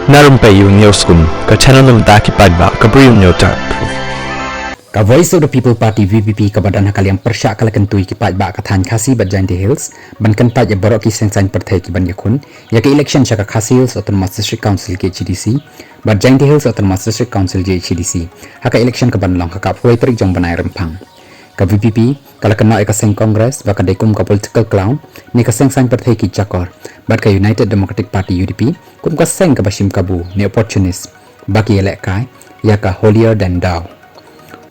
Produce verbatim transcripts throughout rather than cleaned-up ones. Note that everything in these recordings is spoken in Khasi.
Na Rympei U News Kun, ka channel na bynta ki paidbah ka Bri U News Channel. Ka Voice of the People Party, V P P, kaba don ha ka liang pyrshah ka la kyntu ïa ki paidbah ka thaiñ Khasi bad Jaintia Hills ban kyntait ïa baroh ki seng saiñ pyrthei ki ban ïakhun ïa ka election sha ka Khasi Hills Autonomous District Council, K H A D C, bad Jaintia Hills Autonomous District Council, J H A D C, ha ka election ka ban long ha ka arphew tarik jong u bnai Rymphang. Ka V P P ka la kynnoh ïa ka seng Congress ba ka dei kum ka political clown, ne ka seng saiñ pyrthei ki jakor, bad ka United Democratic Party, U D P, kum ka seng kaba shim kabu ne opportunist, ba ki ïalehkai ïa ka holier than thou.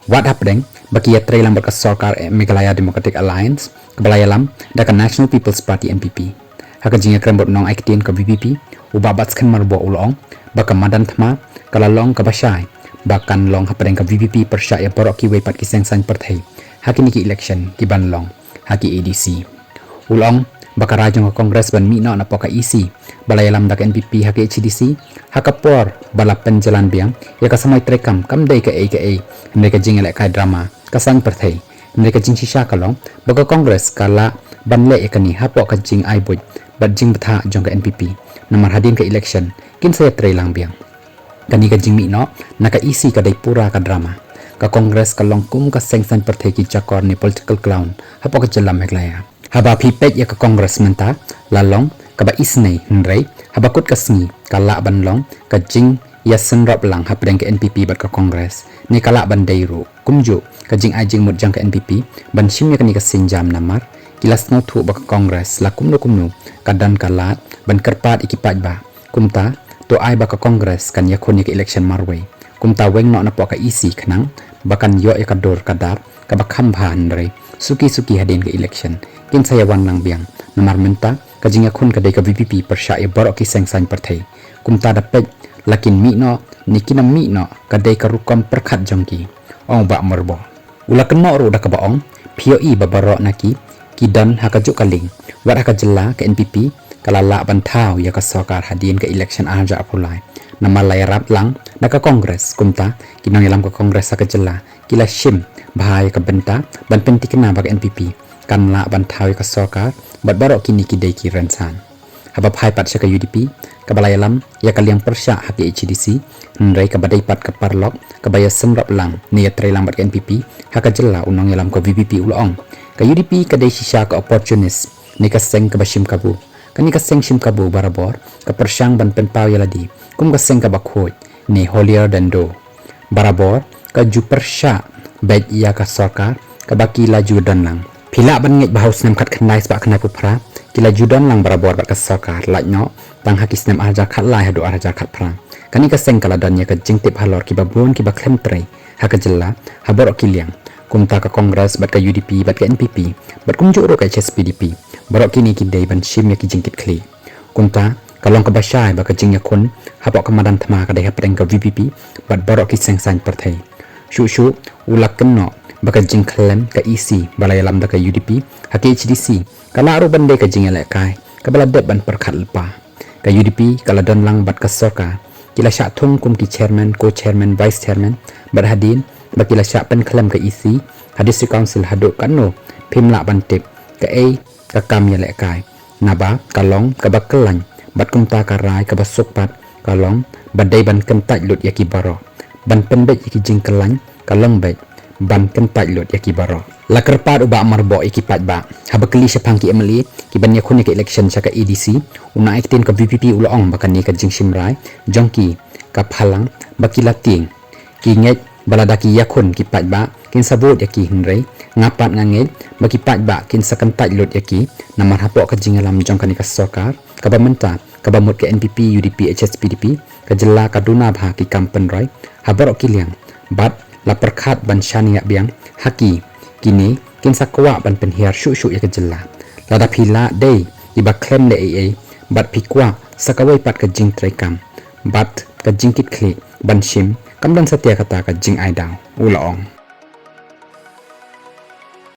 Wat hapdeng ba ki ïatreilang bad ka sorkar, eh, Meghalaya Democratic Alliance, kaba la ïalam da ka National People's Party, N P P. Ha ka jingïakren bad u nongai ktien ka V P P, u Bah Batskhem Myrboh, u la ong ba ka madan thma ka la long kaba shai ba kan long hapdeng ka V P P pyrshah ïa baroh kiwei pat ki seng saiñ pyrthei ha kine ki election ki ban long ha ki A D C. U la ong ba ka rai jong ka Congress ban mih noh napoh ka E C ba la ïalam da ka N P P ha ki H A D C ha ka por ba la pynjlan biang ïa ka samoi treikam kam dei kaei kaei, hynrei ka jingïalehkai drama ka saiñ pyrthei. Hynrei ka jingshisha ka long ba ka Congress ka lah ban leh ïa kane hapoh ka jingai buit bad jingbthah jong ka N P P, namar hadien ka election kin sa ïatreilang biang. Kane ka jingmih noh na ka E C ka dei pura ka drama. Ka Congress ka long kum ka seng saiñ pyrthei ki jakor ne political clown hapoh ka jylla Meghalaya. Haba phi peit ïa ka Congress mynta, la long kaba isynei, hynrei haba kut ka sngi ka lah ban long ka jingïasynroplang hapdeng ka N P P bad ka Congress, ne ka lah ban dei ruh kumjuh ka jingai jingmut jong ka N P P ban shim ïa kane ka sienjam, namar ki la sngewthuh ba ka Congress la kumno kumno ka don ka lad ban kyrpad ïa ki paidbah. Kumta to ai ba ka Congress kan ïakhun ïa ka election marwei. Kumta weng noh napoh ka E C khnang ba kan ïoh ïa ka dur ka dar kaba kham bha, hynrei suki suki hadien ka election kin sa ïawan lang biang. Namar mynta ka jingïakhun ka dei ka V P P pyrshah ïa baroh ki seng saiñ pyrthei. Kumta da peit la kin mih noh ne kin ym mih noh, ka dei ka rukom pyrkhat jong ki, ong u Bah Myrboh. U la kynnoh ruh da kaba ong, phi ïohi ba baroh na ki ki don ha kajuh ka lieng, wat ha ka jylla ka N P P ka la lah ban thaw ïa ka sorkar hadien ka election ar hajar arphew lai, namar la ïarap lang da ka Congress. Kumta ki nongïalam ka Congress ha ka jylla ki la shim bha ïa ka bynta ban pynthikna ba ka N P P kan lah ban thaw ïa ka sorkar bad baroh kine ki dei ki rynsan. Haba phai pat sha ka U D P, kaba la ïalam ïa ka liang pyrshah ha ki H A D C, hynrei kaba dei pat ka paralok kaba ïasynroplang ne ïatreilang bad ka N P P ha ka jylla, u nongïalam ka V P P u la ong, ka U D P ka dei shisha ka opportunist ne ka seng kaba shim kabu. Kane ka seng shim kabu barabor ka pyrshang ban pynpaw ïa lade kum ka seng kaba khuid ne holier than thou. Barabor ka ju pyrshah beit ïa ka sorkar kaba ki la ju don lang. Phi lah ban ngeit ba ha u snem khatkhyndai spah khyndaiphew phra ki la ju don lang barabor bad ka sorkar, lait noh tang ha ki snem ar hajar khatlai haduh ar hajar khatphra. Kane ka seng ka la don ïa ka jingtip halor kiba bun kiba khlem trei ha ka jylla ha baroh ki liang. Kumta ka Congress bad ka U D P bad ka N P P bad kumjuh ruh ka H S P D P, baroh kine ki dei ban shim ïa ki jingkitkhlieh. Kumta ka long kaba shai ba ka jingïakhun hapoh ka madan thma ka dei hapdeng ka V P P bad baroh ki seng saiñ pyrthei. Shuh shuh u la kynnoh ba ka jingkhlem ka E C ba la ïalam da ka U D P ha ki H A D C ka lah ruh ban dei ka jingïalehkai kaba la dep ban pyrkhat lypa. Ka U D P ka la don lang bad ka sorkar, ki la shah thung kum ki chairman, co-chairman, vice chairman, bad hadien ba ki la shah pynkhlem ka E C ha District Council haduh katno phim lah ban tip kaei ka kam ïalehkai. Naba ka long kaba kyllaiñ bad kumta ka rai kaba suk pat ka long ba dei ban kyntait lut ïa ki baroh. Ban pynbeit ïa ki jingkyllaiñ ka long beit ban kyntait lut ïa ki baroh. La kyrpad u Bah Myrboh ïa ki paidbah haba kylli shaphang ki M L A ki ban ïakhun ïa ka election sha ka A D C, u nongaiktien ka V P P u la ong ba kane ka jingshim rai jong ki ka phalang ba ki la tieng. Ki ngeit ba lada ki ïakhun ki paidbah kin sa vote ïa ki, hynrei nga pat nga ngeit ba ki paidbah kin sa kyntait lut ïa ki, namar hapoh ka jingïalam jong kane ka sorkar kaba mynta kaba mut ka N P P, U D P, H S P D P, ka jylla ka duna bha ki kam pynroi ha baroh ki liang. Bad la pyrkhat ban shaniah biang ha ki, kine kin sa kwah ban pynhiar shuh shuh ïa ka jylla. Lada phi lah dei iba khlem leh ei ei bad phi kwah sa kawei pat ka jingtreikam bad ka jingkitkhlieh ban shim, kam don satia kata ka jingai daw, u la ong.